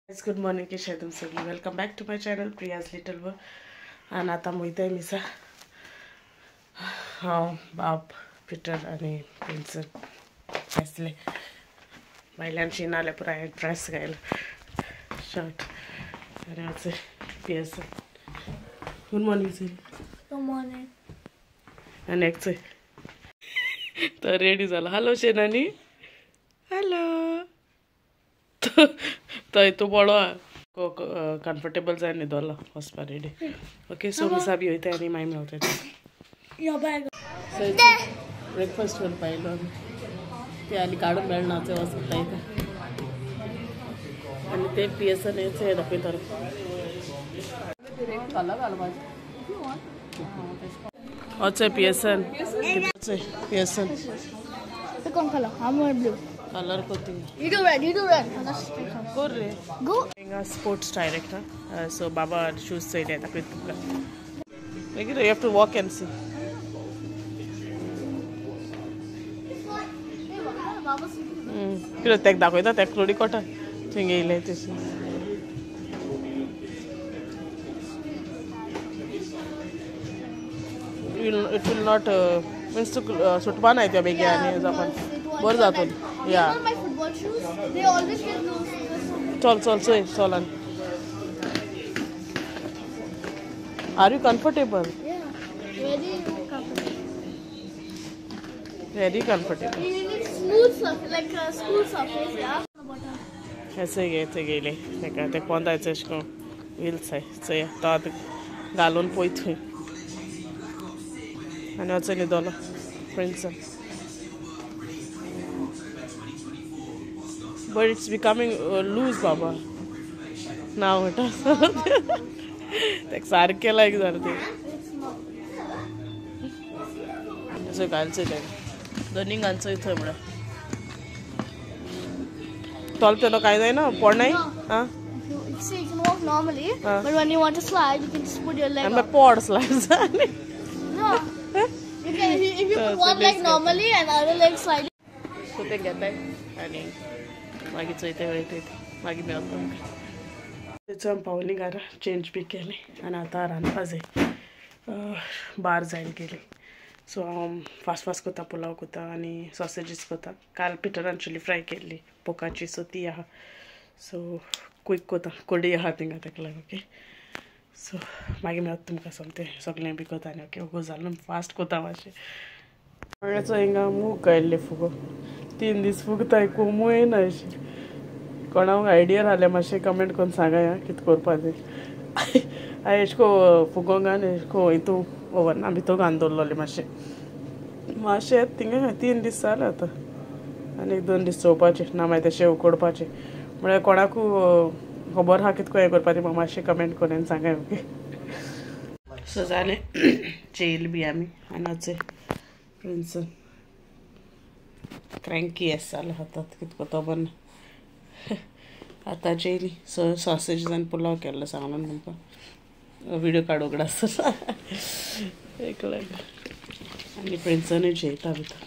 Good morning कशें तुम सगळीं. Welcome back to my channel Priya's little world. आनी आतां वयताय मिसा हांव बाब पिटर आनी प्रिन्सन आसले. भायल्यान शीन आलें पुराय ड्रेस घायलो शर्ट आनी हांव Pearson. Good morning sir. Good morning. आनी एक चोय तो रेडी जाला. हॅलो शेनानी. हॅलो. तो तूं बरो कम्फर्टेबल जाय न्हिदोलो वचपा रेडी. ओके सो मिसा बी वयता आनी मागीर मेवता. ब्रेकफास्ट करपा येयलो आमी. ते आनी काडून मेळना ते वचता आनी ते पियेसन येयचे दाखयतलो. वचय पियेसन पियेसन कलर कोती. You do red, you do red. Go re. Go. Inga sports director. So Baba shoes चोयले दाखयत तुमकां. मागीर you have to walk and see. कितें तेका दाखयता तेका थोडी कोटा थंय येयले तशें. It will not means तुका सुटपा नाय त्या बेगीन आनी जावपा बरें जातलें. Yeah. You know my football shoes? They always get loose. Chal, chal, chal, chal. Are you comfortable? Yeah, very comfortable. Very comfortable. It's smooth surface, like a school surface, yeah. ऐसे गए थे गेले. ते कोंदायचे अशें व्हील्स आहाय चोया तो आतां घालून पळय थंय आनी वचून न्हिदोलो प्रिन्सन. But it's becoming loose, Baba. Now it is. सारकें लायक जालें तें. अशें घालचें तें दोनी घालचो थंय म्हळ्यार तोल तेलो कांय जायना पोडनाय. आं See, you can walk normally, but when you want to slide, you can just put your leg up. Pod slide जालें. No. You can, if you put one leg normally and other leg sliding. So ते घेताय आनी मागीर चोयता वयता मागीर मेळटा तुमकां. तेचो आमी पावलीं घरा चेंज बी केलें आनी आतां रांदपा जाय. बार जायन केली. सो हांव फास्ट फास्ट करता पुलाव करता आनी सॉसेजीस करता. काल पिटरान चिली फ्राय केल्ली पोकाची सो ती आहा. सो क्वीक करता कोडी आहा थिंगा तेका लागून. ओके सो मागीर मेळटा तुमकां सोमतें सगळें बी करता आनी ओके ओगो जालो फास्ट करता मातशें. हांवें हिंगा मूग गायल्ले फुगो 3 दीस फुगताय कोमूय येना अशें. कोणाक आयडिया जाल्यार मातशें कमेंट करून सांगाय कितें करपा तें. हांवें एशें कोन्न फुगोंक आनी एशें कोन्न हितू ओवना भितर घालून दवरलोलें मातशें मातशें थिंगा 3 दीस जाले आतां आनी 1-2 दीस चोवपाचें ना मागीर तेशें उकडपाचें. म्हळ्यार कोणाकू खबर आहा कितें हें करपाचें म्हाका मातशें कमेंट करून सांगाय. ओके सो जालें जेयल बी आमी आनी वचय प्रिन्सन क्रँकी एस जालो हातात कितें कोता बन. आतां जेयली. सो सॉसेजीस आनी पुलाव केल्लो सांगलो तुमकां. व्हिडियो काडूंक आसता एक लागून आनी प्रिन्सनूय जेयता भितर.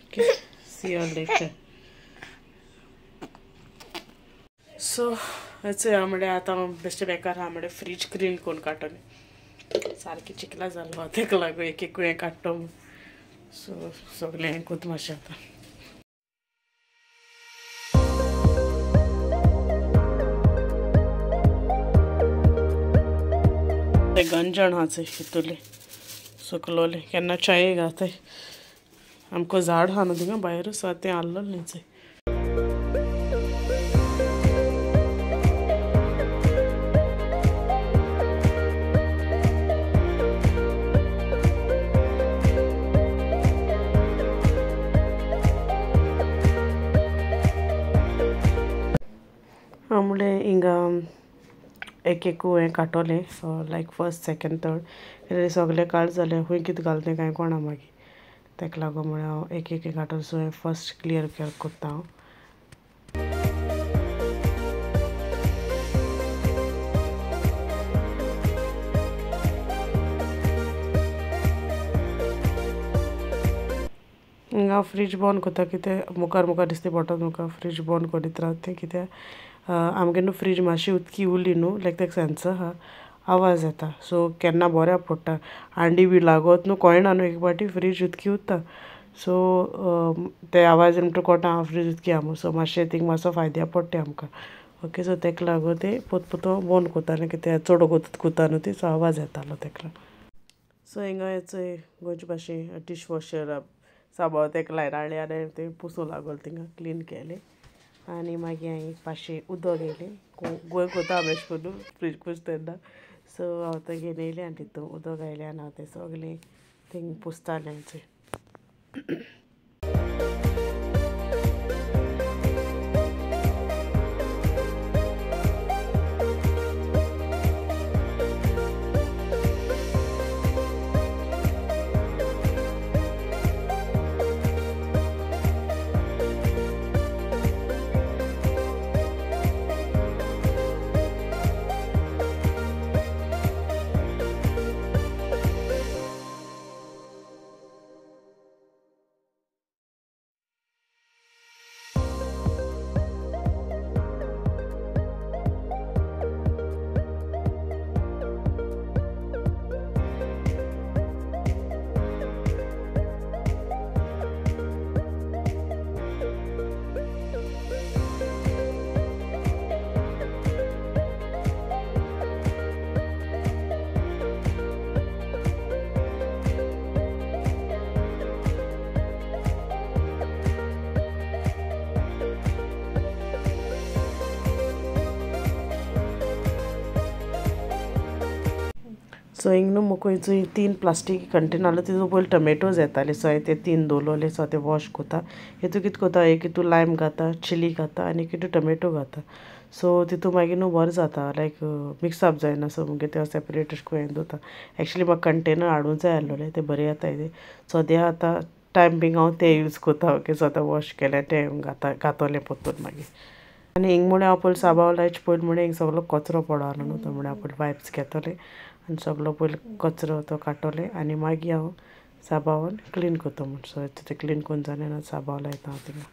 Okay see you later. So चोया म्हळ्यार आतां बेश्टे बेकार आहा म्हळ्यार फ्रीज क्लीन करून काडटलें. सारकें चिकला जालो तेका लागून एक एक हें काडटो. सो सगळें हें कोत मातशें आतां. ते गंजण आहा चोय हितूले सुकलोले केन्ना चाये घाताय. आमकां झाड आहा न्हू थिंगा भायर सो तें आहलोलें चोय. म्हळ्यार हिंगा एक एक हें काडटलें लायक फर्स्ट सेकेंड थर्ड सगळें काड जालें खूंय कितें घालता तें कांय कोणा मागीर तेका लागून म्हळ्यार हांव एक एक काडटलें. सो हें फर्स्ट क्लियर करता हांव. हिंगा फ्रीज बंद करता कितें मुखार मुखार दिसता पडटा तुमकां. फ्रीज बंद करीत रावता तें कित्याक आमगे न्हू फ्रीज मातशी उदकी उरली न्हू लायक तेका सेन्सर आहा, आवाज येता. सो केन्ना बऱ्या पडटा, आंडी बी लागत न्हू कळना न्हू एक पाटी फ्रीज उदकी उरता. सो ते आवाज येयले म्हणटकीर कळटा आं फ्रीज उदकी आहा म्हूण. सो मातशें थिंग मातसो फायद्या पडटा आमकां. ओके, सो तेका लागून ते पोत बंद करताले कित्याक चड वगत कोत्ता न्हू ती, सो आवाज येतालो तेका. सो हिंगा चोय गोंयचे भाशेन डिश वॉशर साबाव तेका लायन हाडले आनी ते पुसूं लागल थिंगा क्लीन केले. आनी मागीर हांवें पातशें उदक घेयलें, गोंय कोता हांव अशें करून फ्रीज पुसता तेन्ना. सो हांव तें घेवन येयलें आनी तितून उदक घायलें आनी हांव तें सगळें थिंग पुसतालें. सो हिंग न्हू म्हाका चोय 3 प्लास्टीक कंटेनर आसलो तितून पयलीं टमेटोज येताले. सो हांवें ते 3 दवरले. सो ते वॉश कोता. हितून कितें कोता, एक हितून लायम घाता, चिली घाता आनी एक हितून टमेटो घाता. सो तितून मागीर न्हू बरें जाता, लायक मिक्सअप जायना. सो मागीर ते सेपरेट अशें करून दवरता. एक्चुली म्हाका कंटेनर हाडूंक जाय आसलोलें, तें बरें जाता तें. सद्या आतां टायम बींग हांव तें यूज कोता. ओके, सो आतां वॉश केलें तें घाता घातोलें पोत्तून मागीर. आनी हिंग म्हळ्यार हांव पयलीं साबाव लायचे पयलीं म्हळ्यार हिंग सगलो कचरो पडलो न्हू, तो म्हळ्यार हांव पयलीं वायप्स घेतोलें आनी सगलो पयलीं कचरो तो काडटलें आनी मागीर हांव साबावान क्लीन करता म्हूण. सो तें क्लीन करून जालें ना साबाव लायता हांव थिंगा.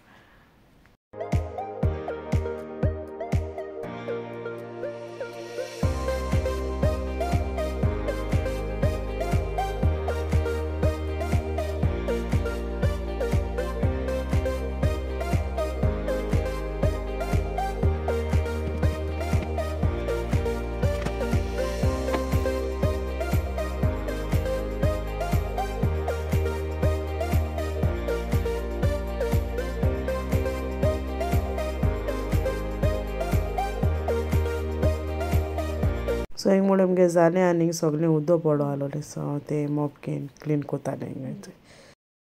सो हिंग म्हणून आमगे जालें आनी सगळें उदक पडो आसलोलें. सो हांव तें मॉप घेवन क्लीन कोतालें हिंगा.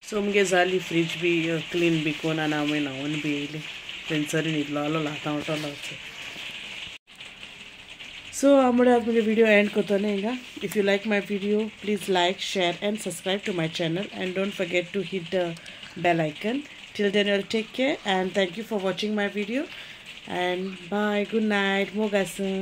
सो आमगे जाली फ्रीज बी क्लीन बी कोन्न आनी हांव न्हांवन बी येयलें. थंयसर न्हिदलो आसलो, आतां उठलो. सो हांव म्हळ्यार म्हगे विडियो एंड करतलें हिंगा. If you like my video please like, share and subscribe to my channel and don't forget to hit the bell icon. Till then you take care and thank you for watching my video and bye, good night, मोग आसूं.